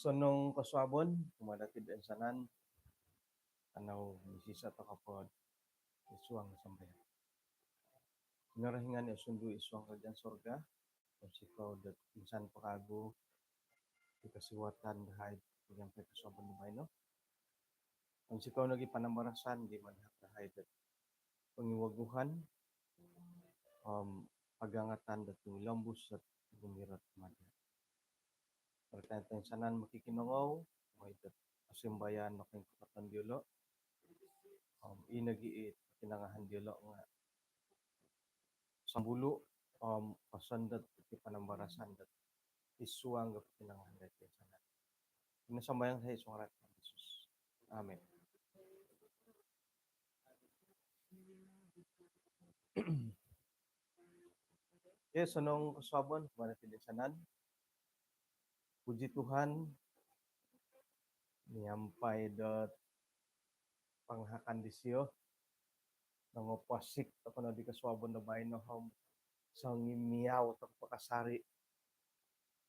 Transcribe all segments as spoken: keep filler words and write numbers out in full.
Osonong kosuabon kumaa dati toinsanan. Kanou misisa' toko po id suang sambayang. Kinorohingan i osundu id suang karajaan surga, pounsikou dot insan po kawagu di kosiwatan dahai miampai kosuabon do baino. Pounsikou nogi panambarasan di manahak dahai dot pongiwaguan om pagangatan dot tumilombus dot gumirot mada. Berkat toinsanan mokikinongou, mooi dot osimbayan no koingkakatan diolo'. Om ino gi i pinangahan diolo' nga' sombulu' om kosondot iti panambarasan dot id suang do pinangahan dahai toinsanan. Ino sambayang dahai id suang ngaran Tuhan Yesus. Amin. Okey, osonong kosuabon kumaa dati toinsanan. Puji Tuhan, miampai dot pangahakan disio, nongoposik toko no di kosuabon do baino om songimiau toko po kasari'.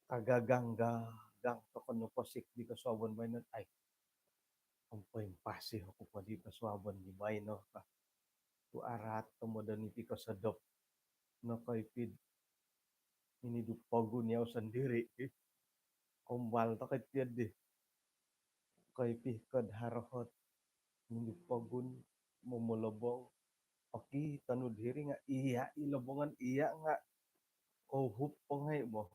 Kagagang-gagang toko noposik di kosuabon baino. Ai, om poimpasi oku po di kosuabon di baino ka. Tu' araat tomod do nipi kosodop. Nokoipi'd minidu pogun yau sondiri'. Kombal toko iti di. Koipi ko'd haro ot minidu pogun momolobong. Okito nu'd hiri nga' iya' i lobongon, iya' nga' kouhup po ngai' bo.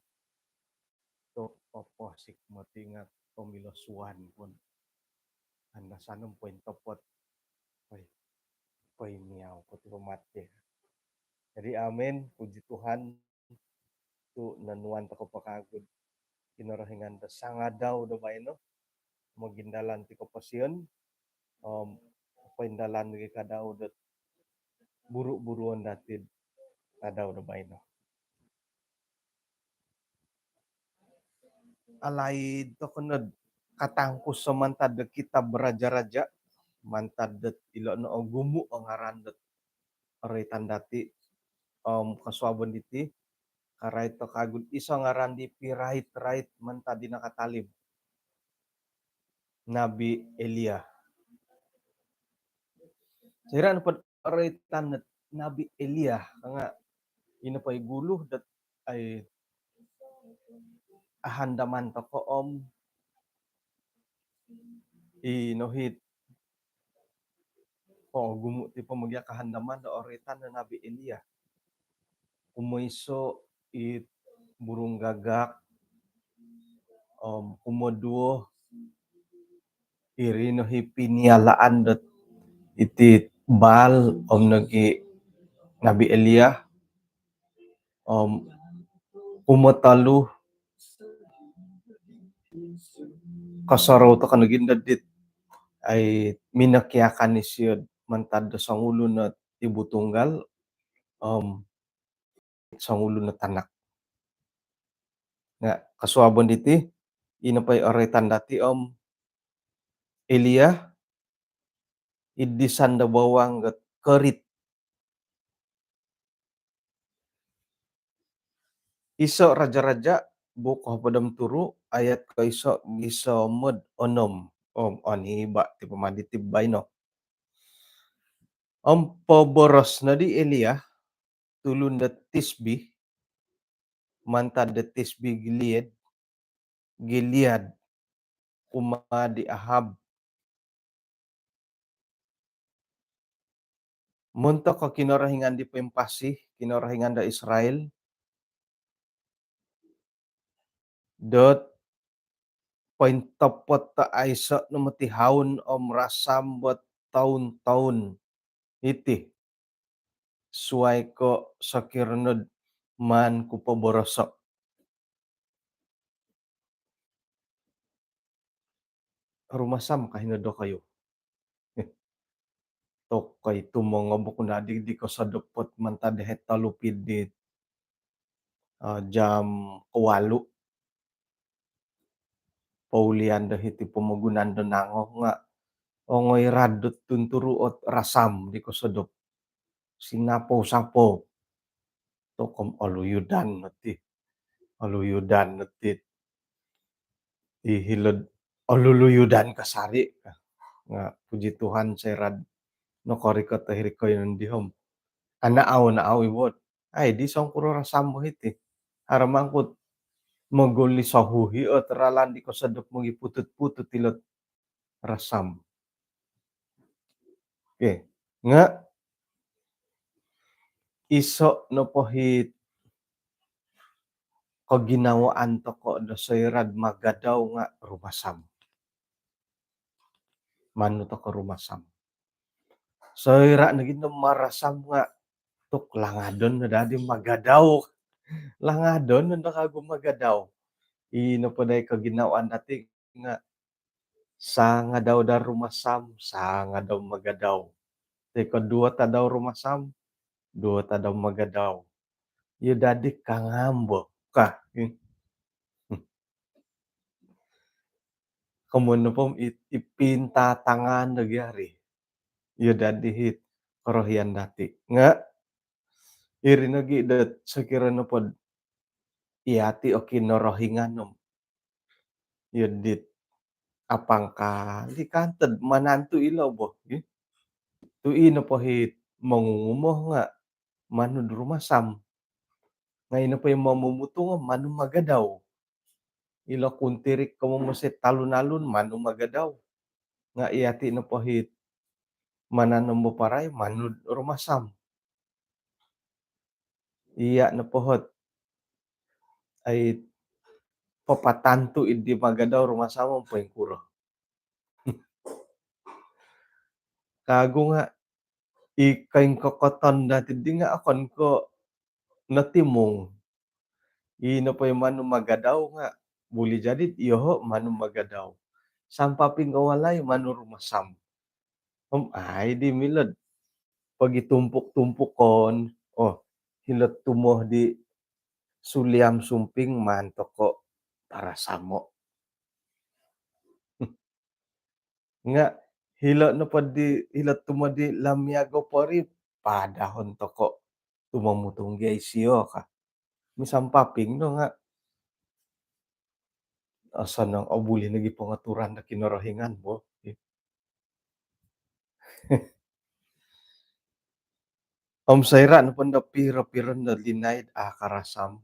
Tu' oposik moti nga' komilosuan pun. Andasan om pointopot. Oi, poimiau po ti po mati. Jadi amin, puji Tuhan. Tu' nonuan toko po kawagu'd Kinorohingan do sangadau do baino, mogindalan ti koposion om poindalan nogi kadau dot buru-buruon dati'd tadau do baino. Alaid toko no'd katangkus o mantad do kitab Raja-raja, mantad dot ilo no ogumu' o ngaran dot oroitan dati om kosuabon diti, karait toko kawagu'd iso ngaran di pirait-rait mantad di nakatalib, Nabi Elia. Soira' nopo'd oroitan dot Nabi Elia, ka nga' ino po i gulu dot ai ahandaman toko om ino hi. Oo, ogumu' ti po mogi' kahandaman do oroitan do Nabi Elia. Kumoiso' it burung gagak om kumoduo iri no hi pinialaan dot iti Baal om nogi' Nabi Elia. Om kumotolu, kosorou toko nogi ndo dit ai minokiakan isio'd mantad do songulun o ibu tunggal om songulun o tanak. Nga' kosuabon diti, ino po i oroitan dati om Elia, id disan do bawang dot Kerit. Iso' Raja-raja', buuk kohopod om turu', ayat koiso' gisom do onom. Om oniba' ti pomadi ti baino. Om poboros noddi Elia, tulun do Tisbi, mantad do Tisbi Gilead, Gilead, kumaa di Ahab, montok o Kinorohingan di poimpasi, Kinorohingan do Israel, dot pointopot do aiso' no moti haun om rasam dot toun-toun iti, suwai ko' sokiro nod maan ku poboroso'. Rumasam ka hino dokoyu? Tokoi tumongobuk nadi di kosodop dot mantad do heta lupid di, eh, jam kowalu'. Poulian do hiti pomogunan do nango nga' ongoi radut tunturu' ot rasam di kosodop. Sinapou-sapou. Tokom oluyudan noti. Oluyudan noti. I hilo'd oluluyudan kasari'. Nga' puji Tuhan, soira'd nokorikot o hiri koiyonon di om. Ana' au, ana' au ibo'd. Ai, di songkuro rasam bo hiti. Haro mangkut mogoli sohuhi' ot ralan di kosodop mogiputut-putut ilo'd rasam. Okey. Nga' iso' nopo hit koginawaan toko' do soira'd magadau nga' rumasam. Manu toko' rumasam. Soira' nogi no marasam nga' tu' langadon no dadi magadau. Langadon no kagu magadau. Ino po dai koginawaan dati nga' sangadau daa rumasam, sangadau magadau. Toi ko' duo tadau rumasam, duo tadau magadau. Iyo dadi kangam bo ka. Komoyon nopo i, i pintatangan do gia ri. Iyo dadi hit korohian dati. Nga' iri nogi dot sokiro nopod iyati' o Kinorohingan om iyo dit apangkali kantod manantu' ilo' bo. Tu' ino po hit mongungumo nga' manud rumasam. Nga' ino po i momumutung nga' manu magadau. Ilo kuntirik ko momose talun-alun manu magadau. Nga' iyati' nopo hit mananom bo parai manud rumasam. Iya' nopo hot ai papatantu' iddi magadau rumasam om poingkuro. Kagu nga' i koingkokoton dati' di nga' okon ko' notimung. Ino po i manu magadau nga' buli jadi'd iyoho' manu magadau. Sampaping ko walai manu rumasam. Om ai di milo'd pogitumpuk-tumpukon. Oh, hilo'd tumoh di Suliam Sumping maan toko' parasamo'. Nga' hilo' nopo di, hilo' tumo di Lamiago Pori, padahon toko' tumomutung gia isio ka. Misampaping no nga' osonong o buli nogi pongoturan do Kinorohingan bo. Om soira' nopo ndo piro-piro ndo linaid a karasam.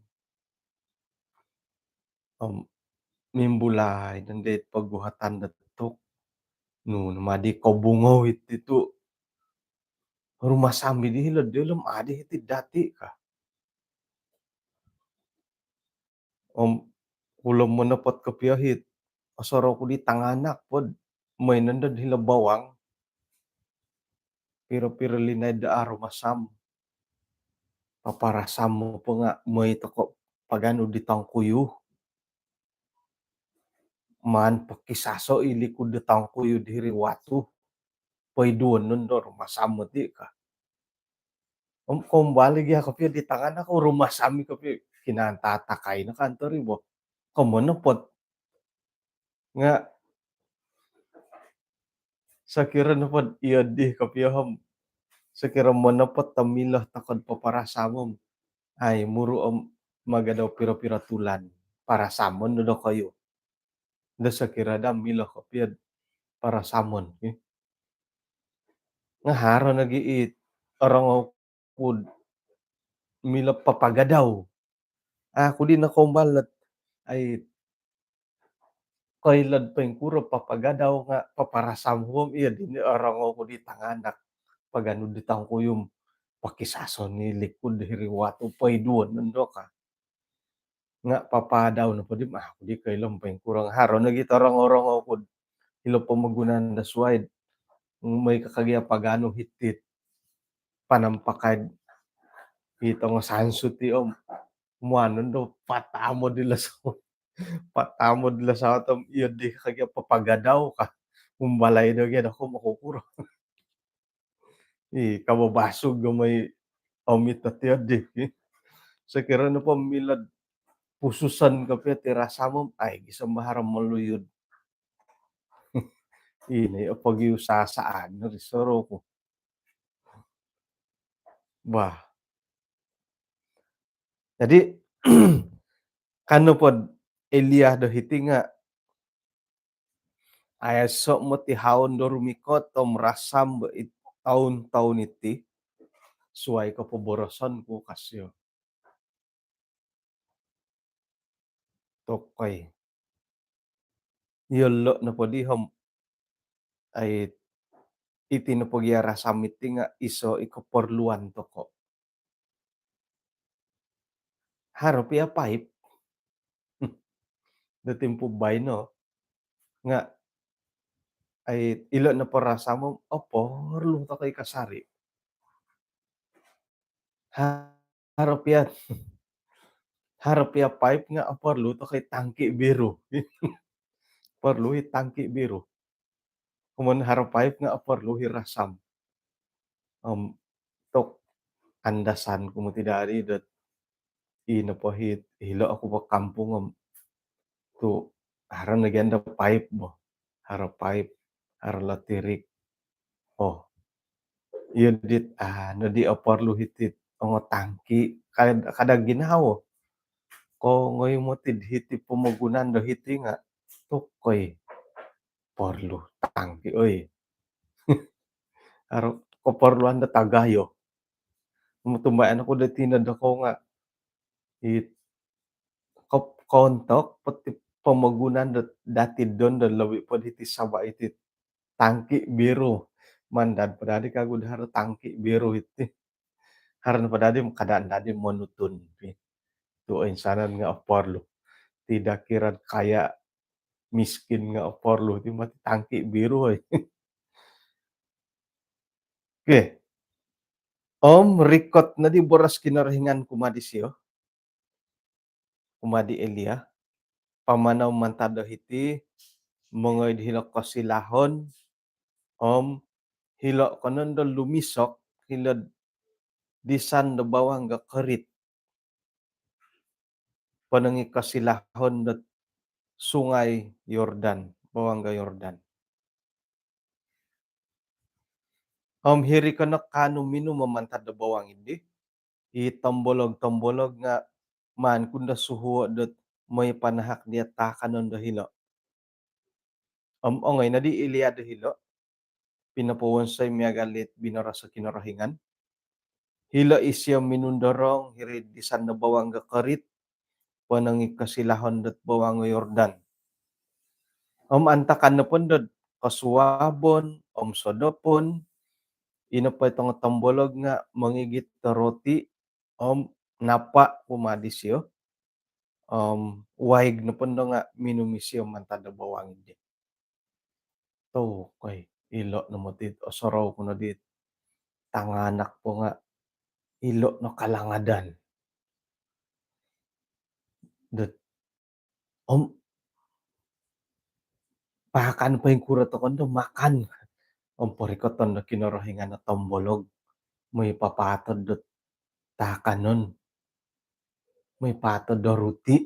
Om mimbulai nondo it poguhatan do tuk. Nunu madi kobungou iti tu' rumasam di hilo'd diolo om adi hiti dati' ka. Om ulom monopot kopio hit osorou ku di tanganak pod moi nondo'd hilo bawang. Piro-piro linaid do aru masam. Paparasam po nga' moi toko' paganu di tongkuyu. Maan pokisaso' i likud di tongkuyu diri watu. Poiduon nondo rumasam moti ka. Om kombali gia kopio di tanganak, rumasam i kopio. Kinaan tatakai no kantor i bo. Komo nopot. Nga' sokiro nopod iyo di kopio om Sokiro monopot do milo tokou do paparasam om, ai, muru om magadau piro-piro tulan, parasamon no dokoyu. Do sokiro do milo kopio do parasamon, eh. Nga haro nogi it orongou ku do milo papagadau. Aku di nokoumbal dot, ai, koilo do poingkuro papagadau nga paparasam huom, iyo di orongou ku di tanganak paganu di tongkuyum, pokisason i likud hiri watu, poiduon nondo ka. Nga papagadau nopo di, aku di koilo poingkuro. Haro nogi torongou-rongou ku do hilo pomogunan do suai do mooi ka kagia paganu hiti do panampakai do i tongo sansut i om, muan nondo patamod ilo sawat. Patamod ilo sawat om iyo di kagia papagadau ka. Umbalai do gia do ko mokukuro. I, kababasug gomoi om ito tiyo di. Sokiro nopo milo do pususon kopio ti rasam om, ai, gisom haro moluyud. Ino i pogiusasaan no di soroku. Bah. Jadi, ka nopo do Elia do hiti nga, aiso moti haun do rumikot om rasam bo it toun-toun iti, suai ko poboroson ku, ka sio. Tokoi. Iyolo nopo di om, ai, iti nopo gia rasam iti nga iso i koporluan toko. Haro pia paip do timpu baino nga, ai, ilo nopo rasam om oporlu tokoi kasari. Haro pia, haro pia paip nga oporlu tokoi tangki biru. Porlu i tangki biru. Komoyon haro paip nga oporlu i rasam. Om, tok, andasan ku moti dari dot i nopo hiti, hilo oku po kampung om tu haro nogi ondo paip bo. Haro paip, haro latirik. Oh. Iyo dit, ah, nodi oporlu hiti ongo tangki, kada, kada ginawo. Kongoi moti do hiti pomogunan do hiti nga, tokoi, porlu tangki, oi. Haro koporluan do tagayo. Motumbayaan oku do tino do kou nga, it, ko-, kontok poti pomogunan do dati don do lobi po do hiti Sabah iti tangki biru. Mandad po dadi kagu do haro tangki biru iti. Haro nopo dadi, kada dadi monutun. Tu insanan nga oporlu. Tidak kira kaya miskin nga oporlu ti moti tangki biru, oi. Okey. Om rikot nodi boros Kinorohingan kumaa disio, kumaa di Elia, pamanau mantad do hiti, mongoi do hilo kosilahon, om hilo ko nondo lumisok, hilo disan do bawang ga Kerit, ponong i kosilahon dot Sungai Yordan, bawang ga Yordan. Om hiri ko no kaanu minum mantad do bawang idi, i tombolog-tombolog nga maan ku no suhuo dot mooi panahak dia taakanon do hilo. Om ongoi nodi Elia do hilo, pinopowonsoi miagal dit binoros o Kinorohingan. Hilo isio minundorong hiri disan do bawang ga Kerit, ponong i kosilahon dot bawang Yordan. Om antakan nopo dot kosuabon om sodopon, i nopo i tongo tombolog nga mongigit do roti om napa kumaa disio, om waig nopo ndo nga minum isio mantad do bawang idi. Tokoi, ilo no moti osorou ku no di tanganak po nga ilo no kalangadan. Dot, om paakan poingkuro tokou ndo makan. Om porikoton do Kinorohingan o tombolog, mooi papaatod dot taakanon. Mooi paatod do ruti.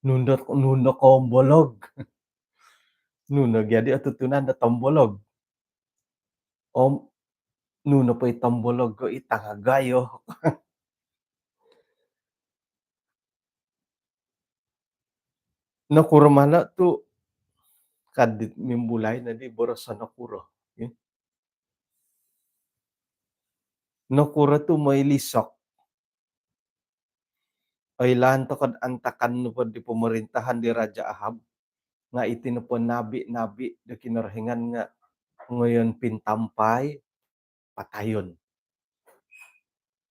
Nunu, nunu tombolog. Nunu gia di otutunan do tombolog. Om nunu po i tombolog ko i tangagayo. Nokuro mano tu kadit mimbulai nadi boroso nokuro. Nokuro tu moilisok. Oilaan tokod antakan nopo di pemerintahan di Raja Ahab nga iti nopo nabi-nabi do Kinorohingan nga ngoyon pintampai, patayon.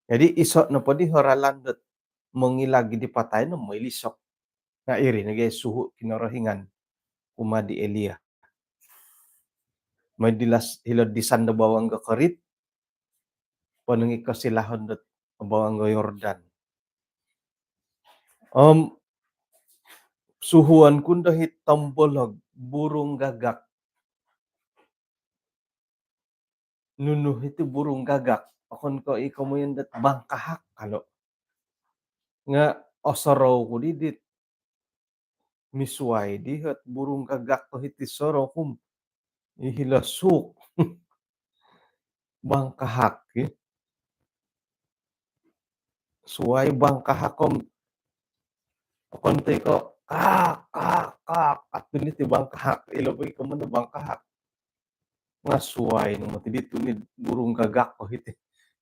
Jadi iso nopo di horalan dot mongilag di patayon no moilisok. Nga iri nogi suhu Kinorohingan kumaa di Elia. Mai dilas hilo disan do bawang go korit, ponongi kosilahon dot bawang go Yordan. Om suhuon kun do hit tombolog burung gagak. Nunu hiti burung gagak? Okon ko i komoyon dot bangkahak kalo. Nga osorou ku di dit misuai di hot burung gagak ko hiti sorou kum. Ihilo suk. Bangkahak ki. Suai bangkahak om. Okon ti ko kak, kak, kak. Atu ni ti bangkahak. Ilo po i komoyon do bangkahak. Nga suai no moti di tuni burung gagak ko hiti.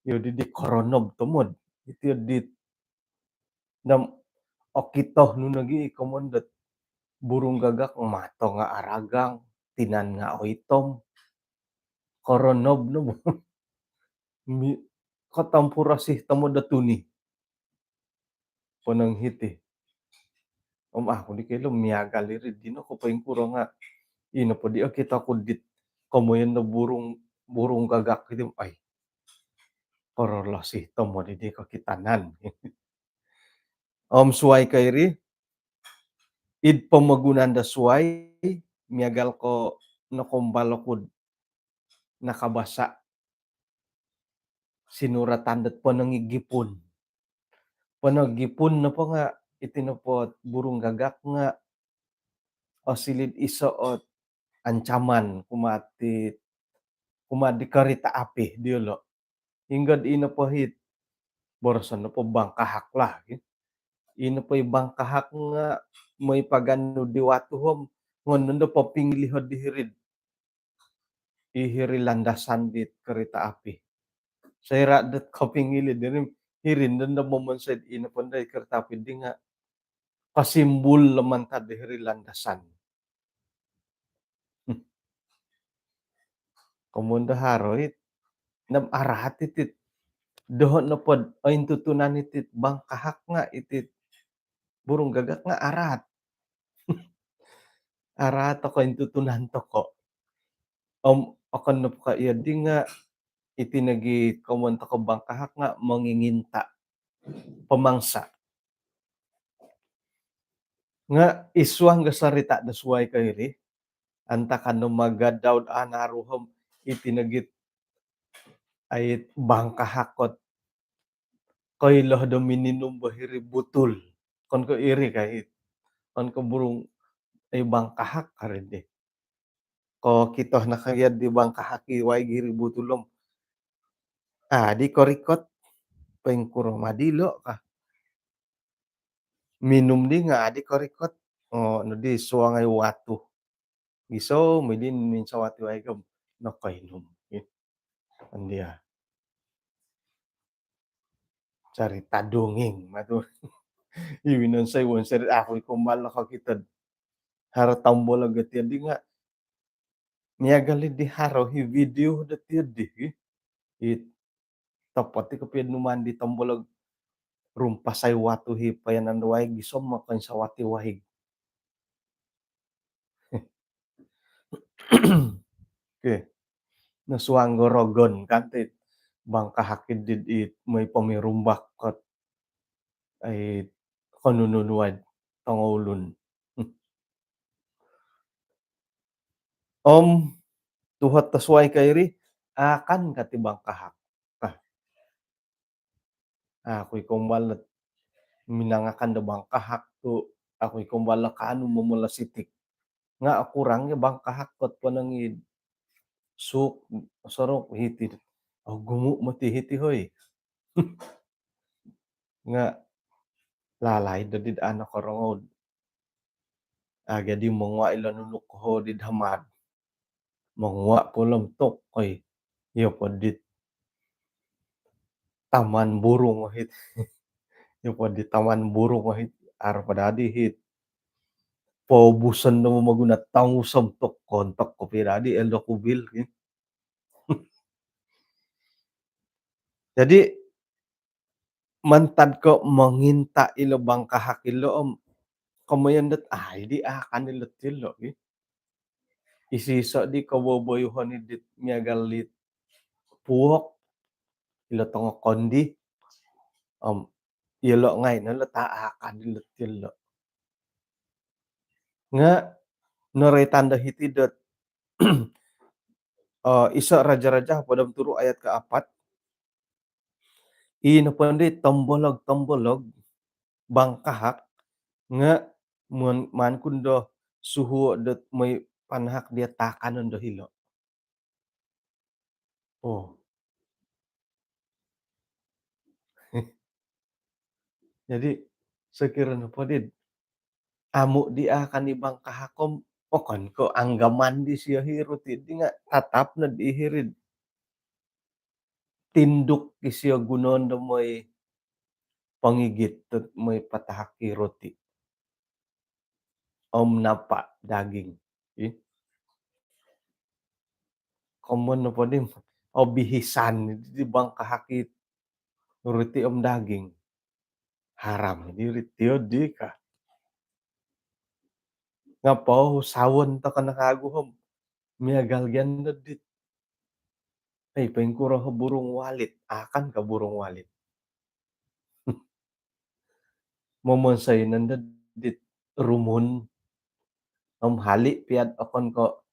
Yo di, di koronob tomod. Hiti yo di nam okito nu nogi i komoyon dot burung gagak mato nga aragang, tinan nga oitom. Koronob no. Mi, kotompurosi tomod do tuni. Ponong hiti. Om aku di kilo miagal iri dino ko poingkuro nga. Ino po di okito ku dit komoyon do burung, burung gagak hiti. Ai. Korolosi tomod di kokitanan. Om suai ko iri, id pomogunan do suai, miagal ko nokombal oku nakabasa sinuratan dot ponong i gipun. Ponong gipun nopo nga iti nopo burung gagak nga osilid iso ot ancaman kumaa ti, kumaa di kereta api diolo. Hinggo di ino po hit boroson nopo bangkahak lah. Ino po i bangkahak nga moi paganu di watu om ngonon do popingilihod di hirid. I hiri landasan di kereta api. Soira dot kopingilih diri hiri nondo momonsoi ino po ndai kereta api di nga kasimbul lo mantad di hiri landasan. Komoyon do haro it nam araat itit doho nopo ointutunan itit bangkahak nga itit burung gagak nga araat. Araat toko intutunan toko. Om okon nopo ko iyo di nga iti nogi komoyon toko bangkahak nga monginginta pemangsa. Nga isuang ga sarita do suai ko iri, antakan no maga Daud anaru om iti nogi it ai bangkahak ot koilo do mininum bo hiri butul. Okon ko iri ka it. Okon ko burung ai bangkahak kari di. Kokito no ka iya di bangkahak i waig hiri butul om. Adi korikot. Poingkuro ma dilo ka. Minum di nga adi korikot. O, no di suangai watu. Gisom i di minsawat i waig om nokoinum. Andia. Carita dongeng matu. I winonsoi wonsoi aku i kombal no kokito. Haro tombolog tiyo di nga miagal di haro hi video do tiyo di. I topot i kopio numaan di tombolog rumpasai watu hi payanan do waig gisom ma koinsawat i waig. Okey. Nosuang go rogon kan ti bangkahak i di moi pomirumbak kot ai konunu nuai tongoulun. Om tuhot tosuai ko iri akan kati bangkahak. Aku i kombal minangakan do bangkahak tu aku i kombal kaanu momolositik. Nga okurang i bangkahak kot ponong i suuk, sorok hiti. Ogumu' moti hiti hoi. Nga' lalai doddi do anak korongou. Agi di mongua' ilo nunu koho di damad. Mongua' po lom tok, oi. Iyo po dit taman burung ohit. Iyo po dit taman burung ohit. Arap dadi hit. Pobuson do momoguno tongus om tok kontok kopi dadi elo kubil. Jadi mantad ko' monginta' ilo bangkahak ilo om komoyon dot ai di akan ilo tilo gi. Iso-iso di koboboyuhon i dit miagal dit puok ilo tongo kondi om iyolo' ngai' no ilo ta akan ilo tilo. Nga' noroitan do hiti dot iso' Raja-Raja hopod om turu' ayat kaapat. Ii nopo ndi tombolog-tombolog bangkahak nga' maan ku ndo suhuo' dot moi panahak diya' taakanon do hilo'. Oh. Jadi sokiro nopo di amu' di akan i bangkahak om okon ko' anggaman disio hi ruti' di nga' tatap nod i hiri'd tinduk isio gunoon do moi pongigit dot moi patahak i ruti' om napa' daging. Ih. Komoyon nopo di obihisan di bangkahak i ruti' om daging. Haram di ruti' di ka. Nga' pousawon toko no kagu om miagal gia no dit. Ai, poingkuro o burung walit, akan ka burung walit. Momonsoi nondo dit rumun om hali' pia'd okon ko'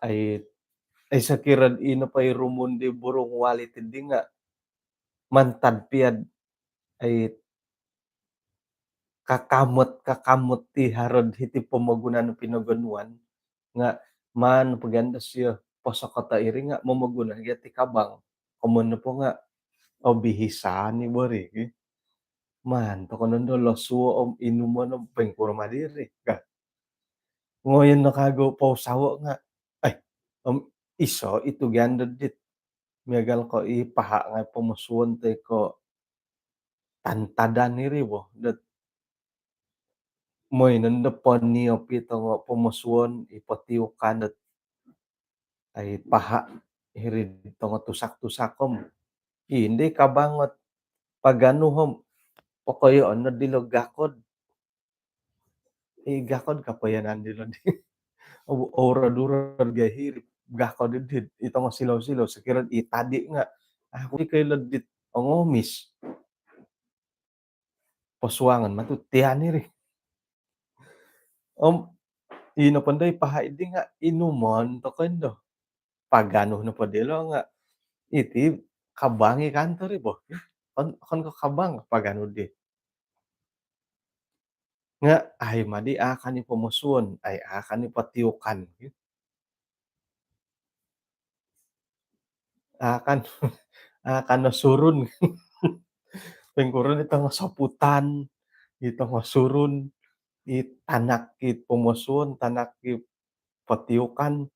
ai, ai sokiro ino po i rumun di burung walit di nga' mantad pia'd ai kakamot-kakamot ti haro'd hiti pomogunan pinogonuan nga' maan po gia ndo sio posokoto' iri nga' momoguno gia ti kabang. Komoyon nopo nga' obihisan i bo ri. Maan toko nondo losuo' om inumon om poingkuro ma diri ka. Ngoyon no kagu pousawo' nga' ai, om iso' i tu gia ndo dit miagal ko' i paha' ngai' pomosuon toi ko' tantadan iri bo dot moi nondo poniop i tongo pomosuon i potiukan dot ai paha' hiri'd tongo tusak-tusak om indi kabangot paganu om pokoyoon nod ilo gakod. I gakod kapayanan dilo di. Ourod-urod gai hiri gakod di i tongo silau-silau sokiro i tadi nga' aku i koilo dit ongomis. Posuangon matu tian iri. Om ino po ndo i paha' di nga' inumon toko ndo. Paganu nopo dilo nga' iti kabang i kantor i bo. Okon ko' kabang paganu di. Nga' ai madi akan i pomosuon, ai akan i potiukan. Akan, akan no surun. Poingkuro i tongo soputan, i tongo surun, i tanak i pomosuon, tanak i potiukan.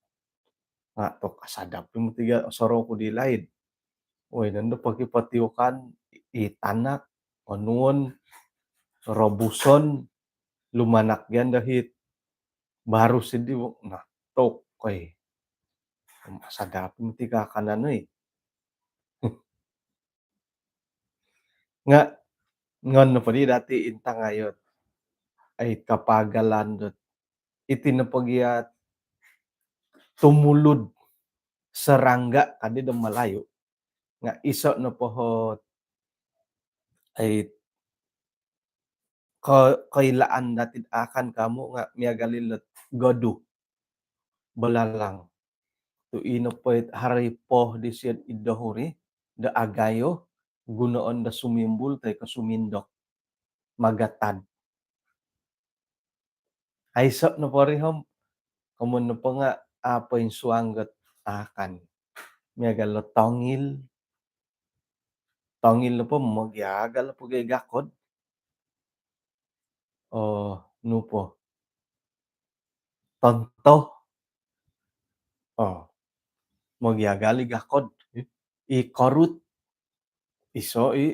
Nga' tu kasadap i mutiga soroku di laid. Oi, nondo poki potiukan, i tanak, onuon, robuson, lumanak gia ndo hit. Baru sidi, nah, tok, oi. Kasadap i mutiga kanan, oi. Nga' ngon nopo di dati intang ayot ai kapagalan dot iti nopo gia tumulud serangga kadi do Malayu. Nga' iso' nopo hot ai ko- koilaan dati akan kamu nga' miagal ilot godu belalang. Tu ino po it haro i poh disio id dohuri do agayo gunoon do sumimbul toi ko sumindok magatad. Aiso' nopo ri om komoyon nopo nga' apo insuang got aakan. Miagal lo tongil. Tongil nopo mogiagal nopo gai gakod. Oh, nu po? Tontoh. Oh, mogiagal i gakod. I korut. Iso i.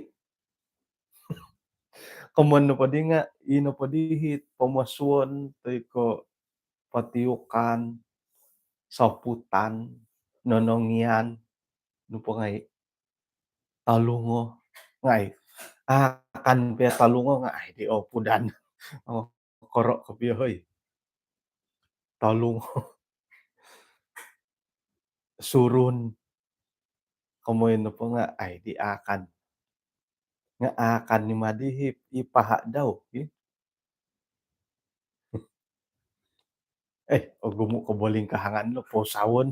Komoyon nopo di nga, i nopo di hiti pomosuon, toi ko potiukan, soputan, nonongian, nu po ngai, tolungo ngai. Aakan pia tolungo nga, ai, di opudan. Oh, koro kopio, hoi. Tolungo. Surun. Komoyon nopo nga, ai, di aakan. Nga aakan ni madi hi, i paha dau, hi. Eh, ogumu kobolingkahangan lo, posaon.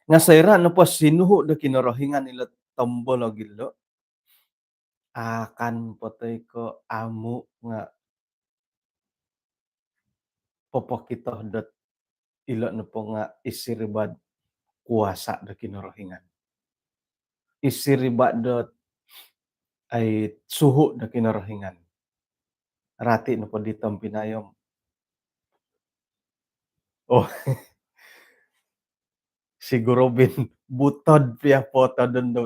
Nga soira nopo sinuhu do Kinorohingan ilo tombolog ilo, aakan po toi ko amu nga, popokito dot ilo nopo nga isiriba do kuasa do Kinorohingan. Isiriba dot, ai, suhu do Kinorohingan. Rati nopo di tompinai om, oh, si Guru Bin, butod pia potodon do,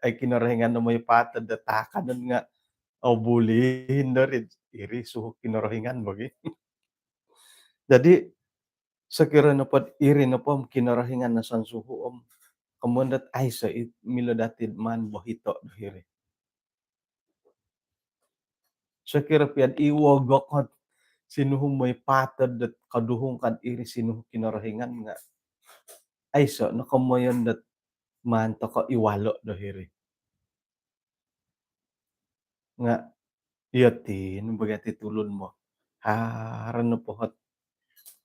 ai, Kinorohingan do moi patod do taakanon nga, oh, bulihin do iri, iri suhu Kinorohingan bagi. Jadi, sokiro nopo dot iri nopo om Kinorohingan no sonsuhu om, komoyon dot aiso i milo dati do maan bohito do hiri. Sokiro pia dot i wogok ot sinuhu moi patod dot koduhung ka dot iri sinuhu Kinorohingan nga, aiso no komoyon dot maan toko iwalo do hiri. Nga, iyo ti, nu bagi ati tulun mo. Haro nopo ot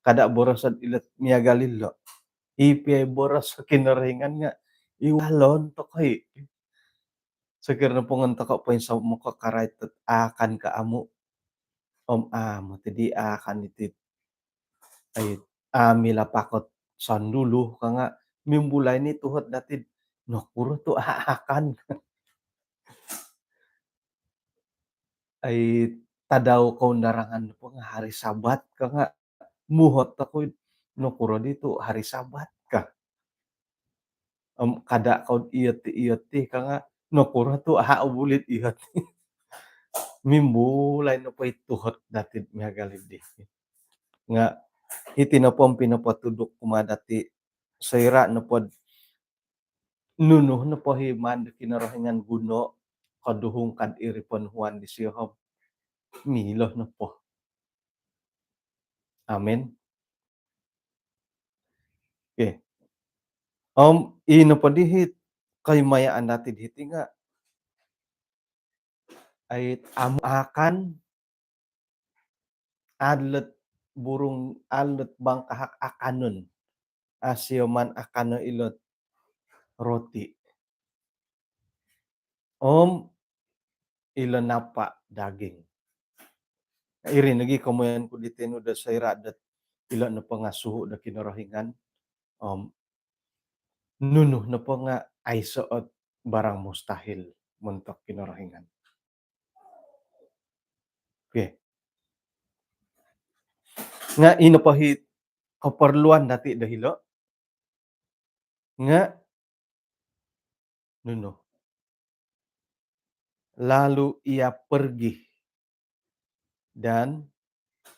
kada boros ot ilo miagal ilo. I pia i boros Kinorohingan nga, iwalo no toko i. Sokiro nopo nga toko poinsomok ko karait dot aakan ko amu. Om amu ti di aakan iti. Ai, amu i lapak ot sondulu ka nga, mimbulai ni tuhot dati do nokuro tu aakan. Ai, tadau koundarangan nopo nga hari Sabat ka nga, muhot oku, nokuro di tu hari Sabat ka. Om kada ko dot iyo ti, iyo ti ka nga, nokuro tu au buli dot iyo ti. Mimbulai nopo i tuhot dati do miagal di. Nga, hiti nopo om pinopotuduk kumaa dati, soira nopo dot nunu nopo i maan do Kinorohingan guno, koduhung ka dot iri ponuhuan disio om, milo nopo. Amin. Okey. Om, i nopo di hiti koimayaan dati di hiti nga, ai, amu aakan, adat burung, adat bangkahak akanon. Asioman akano ilo roti. Om ilo napa daging. Iri nogi komoyon ku di tinu do soira dot ilo nopo nga suhu do Kinorohingan. Om nunu nopo nga aiso ot barang mustahil montok Kinorohingan. Okey. Nga i nopo i keperluan dati do hilo. Nga nunu. Lalu ia pergi dan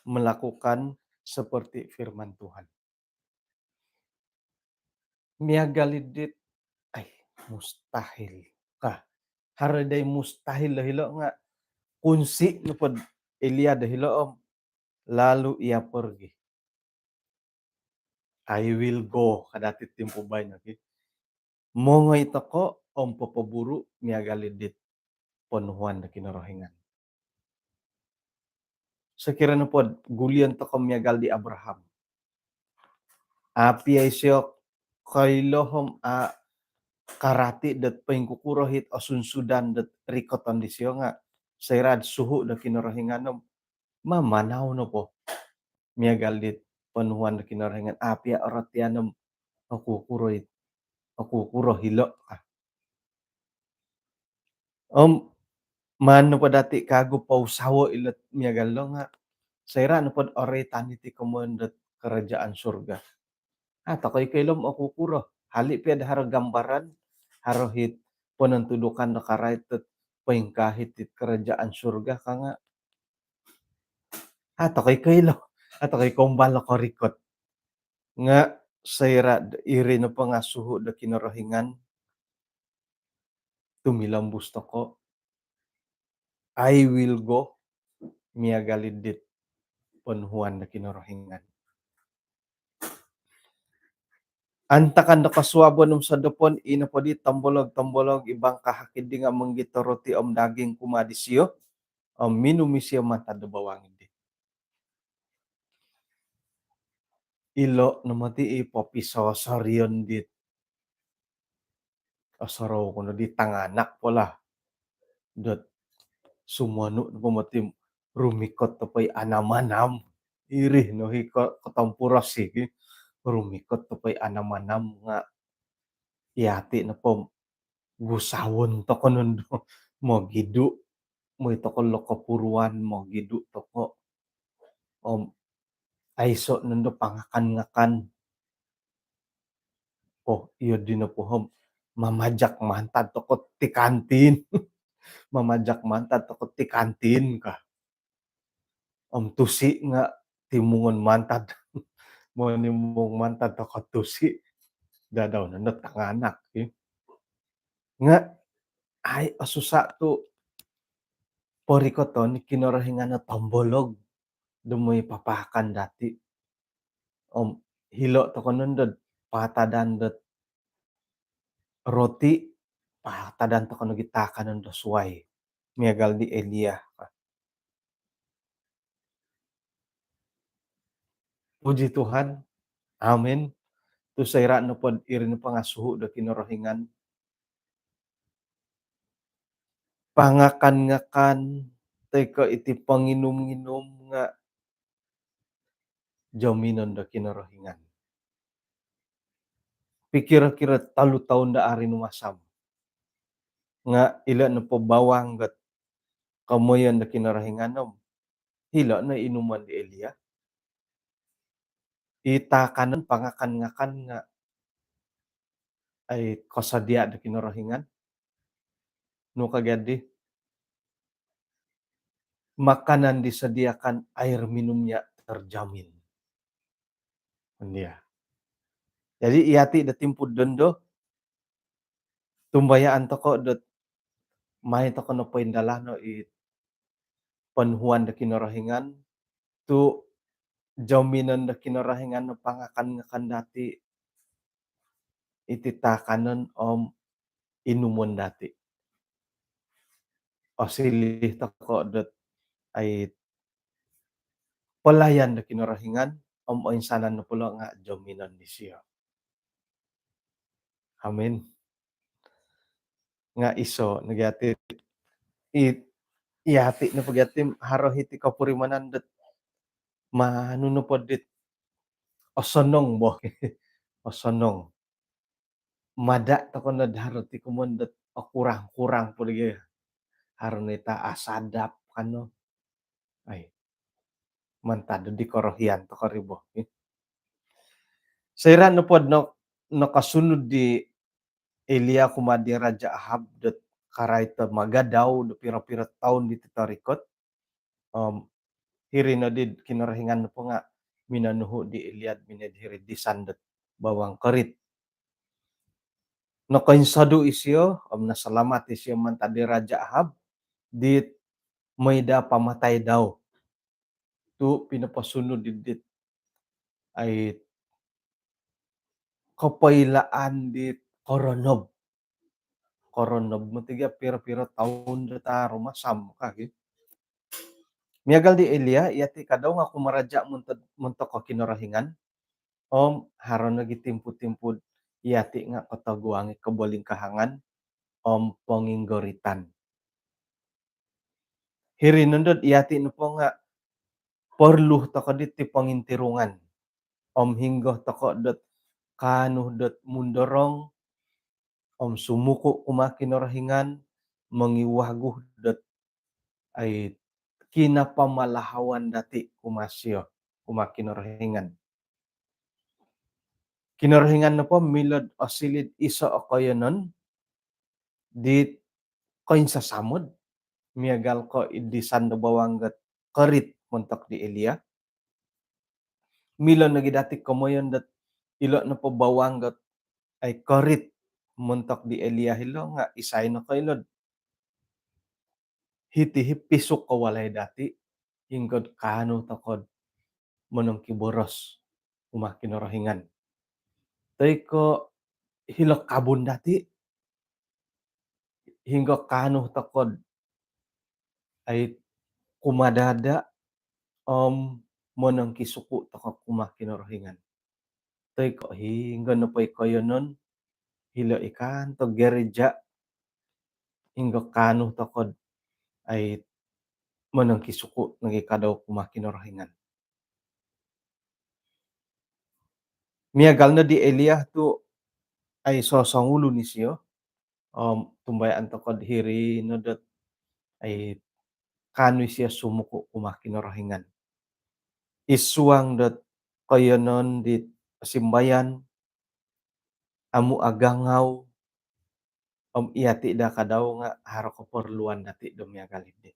melakukan seperti firman Tuhan. Miagal dit, ai, mustahil ka. Haro dai mustahil do hilo nga, kunsi nopo dot Elia do hilo om, lalu ia pergi. I will go, ka dati timpu baino, okey. Mongoi toko om popoburu miagal dit ponuhuan do Kinorohingan. Sokiro nopo dot gulion toko miagal di Abraham. Au pia isio koilo om au karati dot poingkukuro it osunsudan dot rikoton disio nga, soira dot suhu do Kinorohingan om mamanau nopo miagal dit ponuhuan do Kinorohingan, a' pia orotian om okukuro i-, okukuro hilo'. Om maan nopo dati' kagu pousawo' ilo' miagal lo nga', soira' nopod oroitan iti komoyon dot kerajaan surga, a' toko' i' koilo om okukuro. Hali' pia do haro gambaran, haro hit ponontudukan do karait dot poingkaa hiti'd kerajaan surga ka nga', a' toko' i' koilo, a' toko' i' koumbal o korikot. Nga' soira' d-, iri nopo nga' suhu' do Kinorohingan, tumilombus toko', "I will go," miagal i' dit ponuhuan do Kinorohingan. Antakan do kosuabon om sodopon, ino poddi tombolog-tombolog i bangkahak iddi nga' monggito roti om daging kumaa disio, om minum isio mantad do bawang iddi. Ilo' no moti i popisosorion dit osorou ku no di tanganak po lah. Dot sumonu' nopo moti rumikot topo i anam-anam. Iri no hi ko-, kotompurosi ki. Rumikot topo i anam-anam nga' iyati' nopo gusawon toko' nondo mogidu', moi toko' lo kopuruan, mogidu' toko'. Om aiso' nondo pangakan-ngakan. Oh, iyo dino po om mamajak mantad toko' ti kantin. Mamajak mantad toko' ti kantin ka. Om tusi' nga' timungon mantad. Monimung mantad toko' tusi'. Dadau nondo tanganak, eh. Nga' ai, osusa' tu' porikoton i Kinorohingan o tombolog do moi papaakan dati'. Om hilo' toko' nondo d paatadan dot roti, paatadan toko' nogi taakanon do suwai. Miagal di Elia. Puji Tuhan. Amin. Tu' soira' nopod iri nopo nga' suhu' do Kinorohingan, pangakan-ngakan toi ko' iti ponginum-nginum nga' jominon do Kinorohingan. Pikiro-kiro tolu toun do ari numasam. Nga' ilo' nopo bawang dot komoyon do Kinorohingan om hilo' no inumon di Elia. I taakanon, pangakan-ngakan nga' ai kosodia' do Kinorohingan. Nu ka gia di, makanan disediakan, air minumnya terjamin. Ndia. Jadi iyati' do timpu'd dondo, tumbayaan toko' dot mai toko' no poindalano i ponuhuan do Kinorohingan, tu' jominon do Kinorohingan no pangakan-ngakan dati', iti taakanon om inumon dati'. Osiliu toko' dot ai pelayan do Kinorohingan om oinsanan nopo lo nga' jominon disio. Amin. Nga' iso' nogi ati', i-, iyati' nopo gia ti haro hiti kopurimanan dot manu nopo dit osonong bo. Osonong. Mada' toko' nod haro ti komoyon dot okurang-kurang po di gia. Haro no ita asadap kano. Ai. Mantad di korohian toko' ri bo. Soira' nopod no-, nokosunud di Elia kumaa di Raja' Ahab dot karait do magadau do piro-piro toun diti torikot. Om hiri noddi Kinorohingan nopo nga' minonuhu' di Elia'd minoi'd hiri'd disan dot bawang korit. Nokoinsodu' isio om nosalamat isio mantad di Raja' Ahab dit moi daa pamatai dau tu' pinoposunud di dit ai kopoilaan dit koronob. Koronob moti gia piro-piro toun dot aru masam ka gi. Miagal di Elia, iyati' kadau nga' kumaraja' montok, montok ko Kinorohingan. Om haro nogi timpu-timpu iyati' nga' kotoguang i kobolingkahangan om ponginggoritan. Hiri nondod iyati' nopo nga' porlu toko' diti pongintirungan. om hinggo toko' dot kaanu dot mundorong om sumuku' kumaa Kinorohingan, mongiwagu dot ai kinapamalahawan dati' kumaa sio, kumaa Kinorohingan. Kinorohingan nopo milo'd osili'd iso' o koiyonon dit koinsasamod, miagal ko' id disan do bawang dot korit montok di Elia. Milo nogi dati' komoyon dot ilo' nopo bawang dot ai korit montok di Elia hilo nga' isai no koilo'd hiti hi pisuk ko walai dati', hinggo'd kaanu toko'd monongkiboros kumaa Kinorohingan. Toi ko' hilo' kabun dati', hinggo kaanu toko'd ai kumadada' om monongkisuku' toko' kumaa Kinorohingan. Toi ko' hinggo nopo i koiyonon, hilo' i kaanto gereja', hinggo kaanu toko'd ai monongkisuku' nogi kadau kumaa Kinorohingan. Miagal no di Elia tu' ai sosongulun isio, om tumbayaan toko'd hiri no dot ai kaanu isio sumuku' kumaa Kinorohingan. Id suang dot koiyonon dit simbayan, amu' agangau, om iyati' daa kadau nga' haro koporluan dati' do miagal iddi.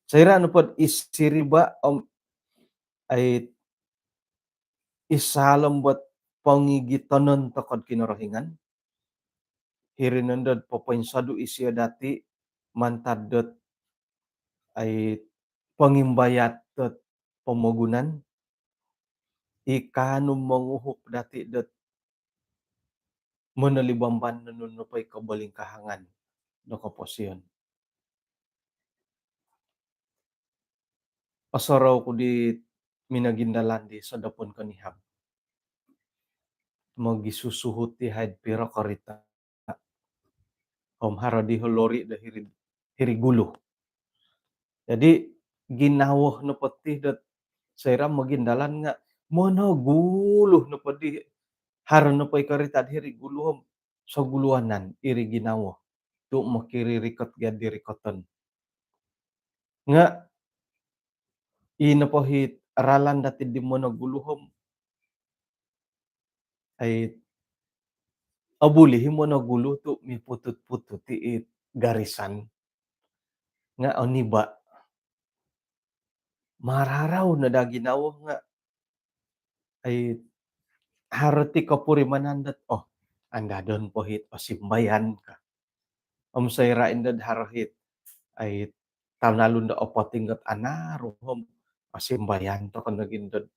Soira' nopod id siriba' om ai id saalom bot pongigitonon toko'd Kinorohingan, hiri nondo'd popoinsodu' isio dati' mantad dot ai pongimbayat dot pomogunan, i kaanu monguhup dati' dot monolibamban nunu nopo i kobolingkahangan do koposion. Osorou ku di minogindalan di sodopon konihab. Mogisusuhut i haid piro korita'. Om haro di holori' do hiri, hiri gulu. Jadi ginawo nopo ti dot soira' mogindalan nga' monogulu nopo di haro nopo i korita'd hiri gulu om soguluanan iri ginawo tu' mokiririkot gia di rikoton. Nga' ii nopo hi ralan dati' di monogulu om ai obuli hi monogulu tu' miputut-putut i garisan nga' oniba'. Mararau no daa ginawo nga' ai haro ti kopurimanan dot, oh, andadon po hit osimbayan ka. Om soira' indo'd haro hit ai tanalun do opoting dot anaru om osimbayan toko' nogi indo'd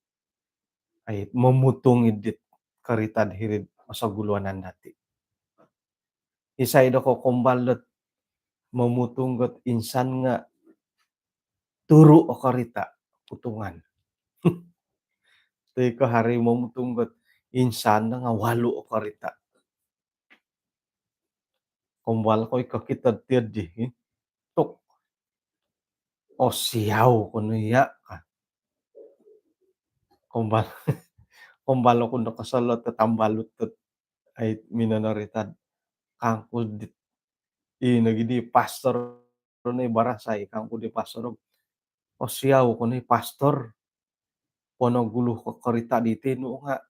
ai momutung iddit korita'd hiri'd osoguluanan dati'. Isai do kokombal dot momutung dot insan nga' turu' o korita' putungan. Toi ko' haro i momutung dot insan nga' walu' o korita'. Kombal ko' i kokito'd tiyo'ddi, tuk. Osiau ko no iya' ka. Kombal, kombal oku nokosolot do tambalut dot ai minonorita'd kangku di, i nogi di pastor no i barasai kangku di pastor. Osiau ko no i pastor. Ponogulu ko korita' diti nu nga'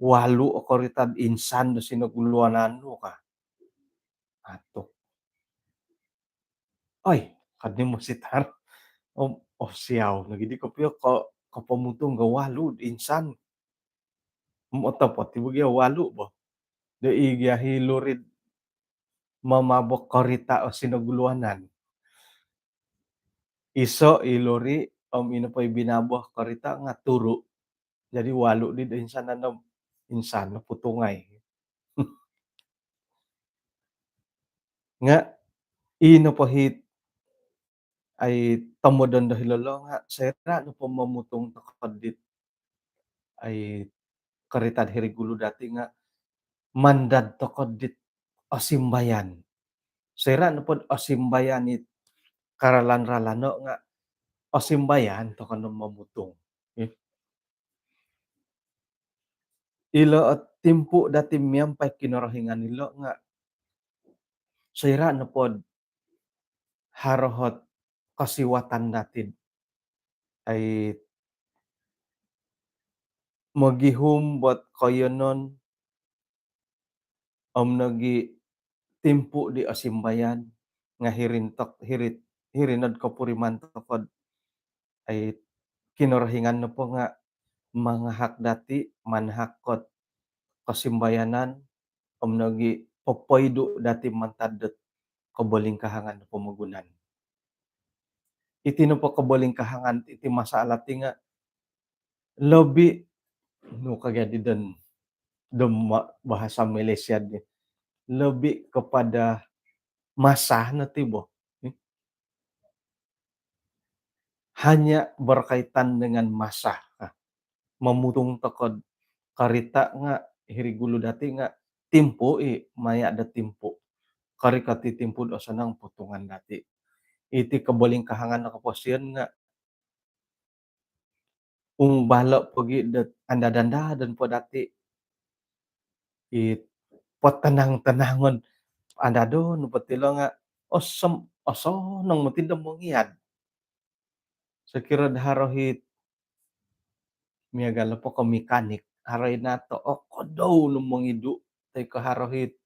walu' o korita'd insan do sinoguluanan nu ka. Atuk. Oi, kad ni mositar. Om, osiau nogi di kopio ko, kopomutung do walu' insan. Om otopot i bo gia walu' bo. Do i gia hi luri'd mamabok korita' o sinoguluanan. Iso' i luri' om ino po i binaboh korita' nga' turu'. Jadi walu' di do insan, ano insan no putungai. Nga' ino po hit ai tomodon do hilo' lo nga' soira' nopo momutung toko' dit ai korita'd hiri gulu dati' nga' mandad toko' dit osimbayan. Soira' nopod osimbayan it karalan-ralano' nga' osimbayan toko no momutung. Ilo' o timpu' dati' miampai Kinorohingan ilo' nga' soira' nopod haro hot kosiwatan dati'd ai mogihum bot koiyonon om nogi' timpu' di osimbayan nga' hiri nod kopuriman toko'd ai Kinorohingan nopo nga' mangahak dati' manahak kot kosimbayanan om nogi' popoidu' dati' mantad dot kobolingkahangan do pomogunan. Iti nopo kobolingkahangan, iti masalah ti nga' lobi nu kagi di don, don bahasa Malaysia di, lobi kepada masa no ti bo. Hanya berkaitan dengan masa. Momutung toko'd karita' nga' hiri gulu dati' nga' timpu' i, maya' do timpu'. Kori kati timpu'd osonong putungan dati'. Iti kobolingkahangan do koposion nga' umbalo' pogi' dot andad-andadon po dati' i potanang-tanangon, andadon po tilo nga' osom- osonong moti do mongiad. Sokiro'd haro hit miagal nopo ko mekanik, haro i nato' okodou no mongidu' toi ko' haro hit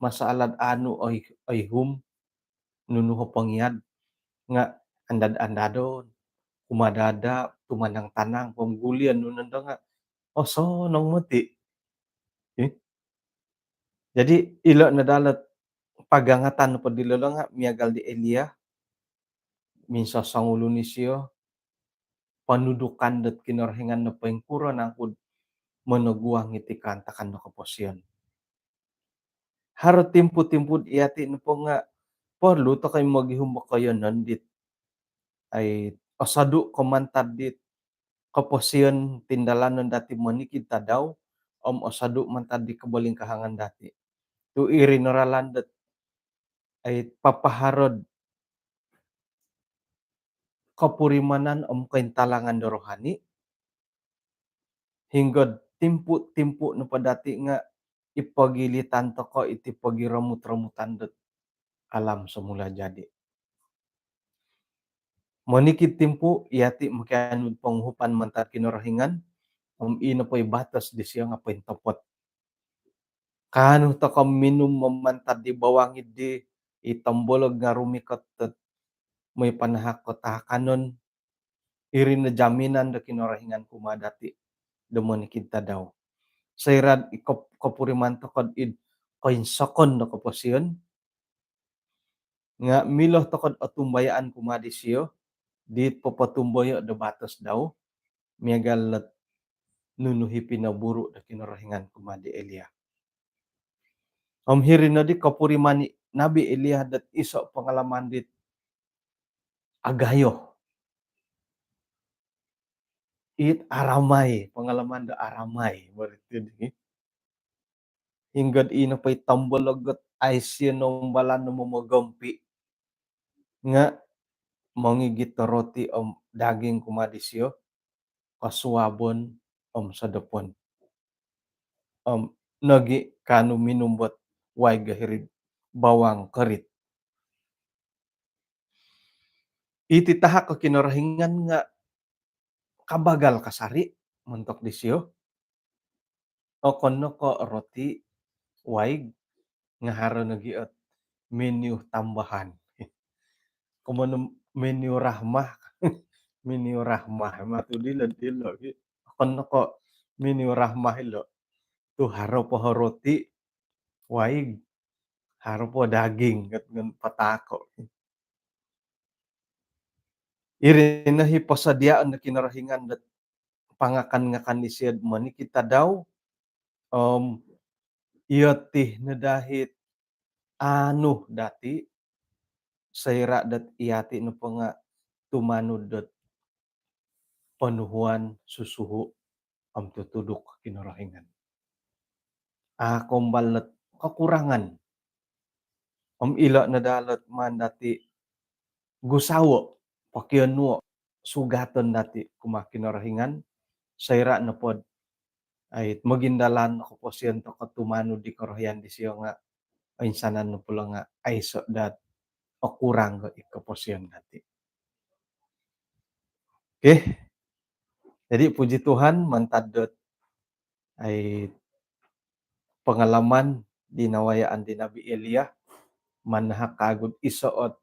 masalah anu oi- oihum nunu ho pongiad nga' andad-andadon, kumadada', tumanang-tanang, pomgulion nunu nondo nga' osonong moti. Jadi ilo' no dalot pagangatan nopo dilo' lo nga' miagal di Elia, minsosongulun isio, ponudukan dot Kinorohingan do poingkuro nangku'd monoguang iti kaantakan do koposion. Haro timpu-timpu'd iyati' nopo nga' porlu toko' i mogihum do koiyonon dit ai osodu' ko mantad dit koposion tindalanon dati' monikid tadau om osodu' mantad di kobolingkahangan dati'. Tu' iri no ralan dot ai papaharo'd kopurimanan om kointalangan do rohani, hinggo'd timpu-timpu nopo dati' nga' ipogilitan toko' iti pogiromut-romutan dot alam semula jadi. Monikid timpu iyati' mokianu'd ponguhupan mantad Kinorohingan om ii nopo i batos disio nga' pointopot. Kaanu toko' minum mantad di bawang iddi, i tombolog nga' rumikot dot moi panahak ko tahakanon. Iri no jaminan do Kinorohingan kumaa dati' do monikid tadau. Soira'd i kop- kopuriman toko'd id koinsokon do koposion nga' milo toko'd otumbayaan kumaa disio dit popotumboyo' do batos dau miagal dot nunu hi pinoburu' do Kinorohingan kumaa di Elia. Om hiri noddi kopuriman i Nabi Elia dot iso' pangalaman dit agayo. It aramai, pangalaman do aramai, berarti di. Hinggo'd ii nopo i tombolog ot aiso nombalan no momogompi' nga' mongigit do roti om daging kumaa disio, kosuabon om sodopon. Om nogi' kaanu minum bot waig hiri'd bawang korit. Iti tahak o Kinorohingan nga' kabagal kasari' montok disio. Okon no ko' roti, waig, nga' haro nogi' ot menu tambahan. Komoyon menu rahmah, menu rahmah matu dilo' dilo' gi. Okon no ko' menu rahmah ilo'. Tu' haro po roti, waig, haro po daging, ngan patako'. Iri no hi posodiaon do Kinorohingan dot pangakan-ngakan disio'd monikid tadau, om iyo ti no daa hit aanu dati' soira' dot iyati' nopo nga' tumanud dot ponuhuan, susuhu' om tutuduk Kinorohingan. A' kombal dot kokurangan. Om ilo' no daa lot maan dati' gusawo', pokionuo'. sugaton dati kumaa Kinorohingan, soira nopo dot ai mogindalan koposion tokou tumanud di korohian disio nga oinsanan no pula nga aiso dot okurang ko i koposion dati. Okey. Jadi puji Tuhan, mantad dot ai pengalaman di nawayaan di Nabi Elia, manahak kagu dot iso ot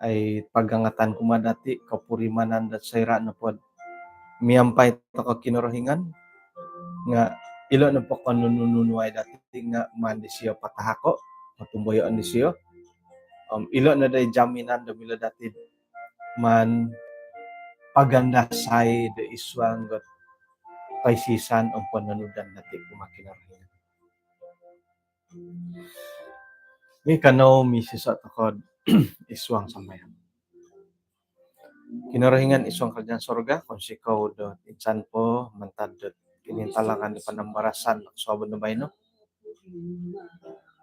ai pagangatan kumaa dati, kopurimanan dot soira nopo dot miampai tokou Kinorohingan nga ilo nopo ko nunu-nunu ai dati nga maan disio patahako, potumboyoon disio. Om ilo no dai jaminan do milo dati maan pagandasai do id suang dot koisisan om pononudan dati kumaa Kinorohingan. Mikanou misiso tokou id suang sambayang. Kinorohingan id suang kerajaan sorga, kounsikou do insan po mantad dot kinintalangan di panambarasan kosuabon do baino.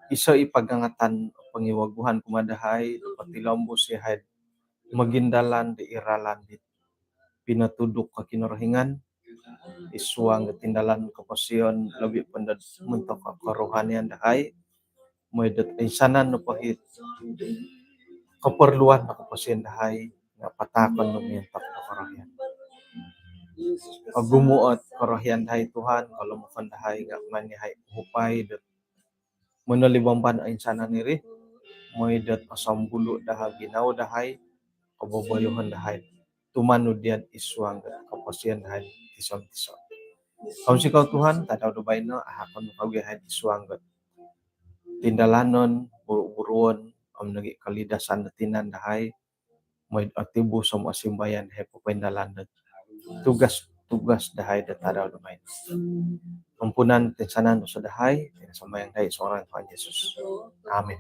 Iso i pagangatan pongiwaguan kumaa dahai, potilombus yahai mogindalan di ralan di pinotuduk ko Kinorohingan id suang do tindalan koposion, lobi po dot montok kerohanian dahai, mooi dot insanan nopo it keperluan do koposion dahai nga patahakon no miontok do korohian. Ogumu ot korohian dahai Tuhan, kolomokon dahai nga maan yahai uhupai dot monolibamban oinsanan iri, mooi dot osombulu dahai ginawo dahai, koboboyoon dahai tumanud dian id suang dot koposion dahai tiso-tiso. Kounsikou Tuhan, tadau do baino ahakon kawagu yahai id suang dot tindalanon, buru-buruon om nogi kolidasan do tinan dahai, mooi dot otibus om osimbayan dahai popoindalan dot tugas-tugas dahai dot tadau do baino. Ampunan toinsanan dosa dahai, iti no sambayang dahai id suang ngaran Tuhan Yesus. Amin.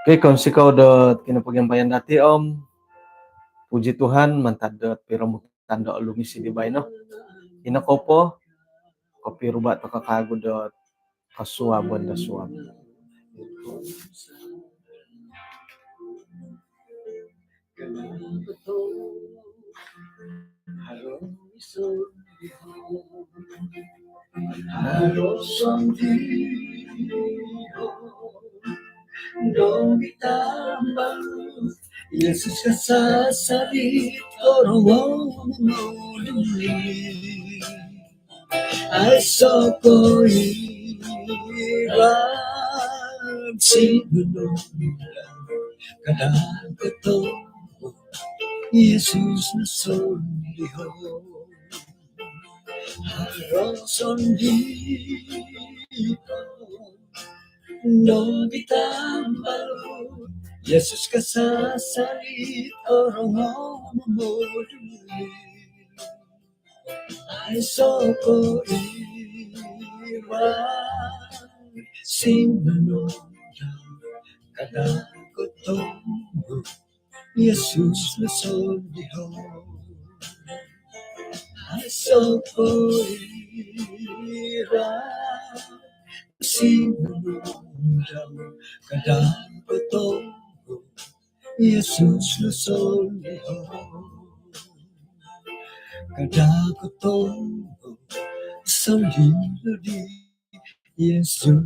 Okey, kounsikou dot kinopogiampayan dati om puji Tuhan mantad dot piromutan do olumis di baino. Ino kopo, kopiruba tokou kawagu dot kosuabon do suab. Yesus kasasari torong mongoduli. Aiso koirad sinunung kada kotomo Yesus no sondiho. Haro sondii nogi tambalut Yesus kasasari torong mongoduli. Aiso koirad sinunung kada kotomo Yesus no sondiho. Aiso koirad sinunung kada kotomo Yesus no sondiho. Kada kotomo sondiho di Yesus.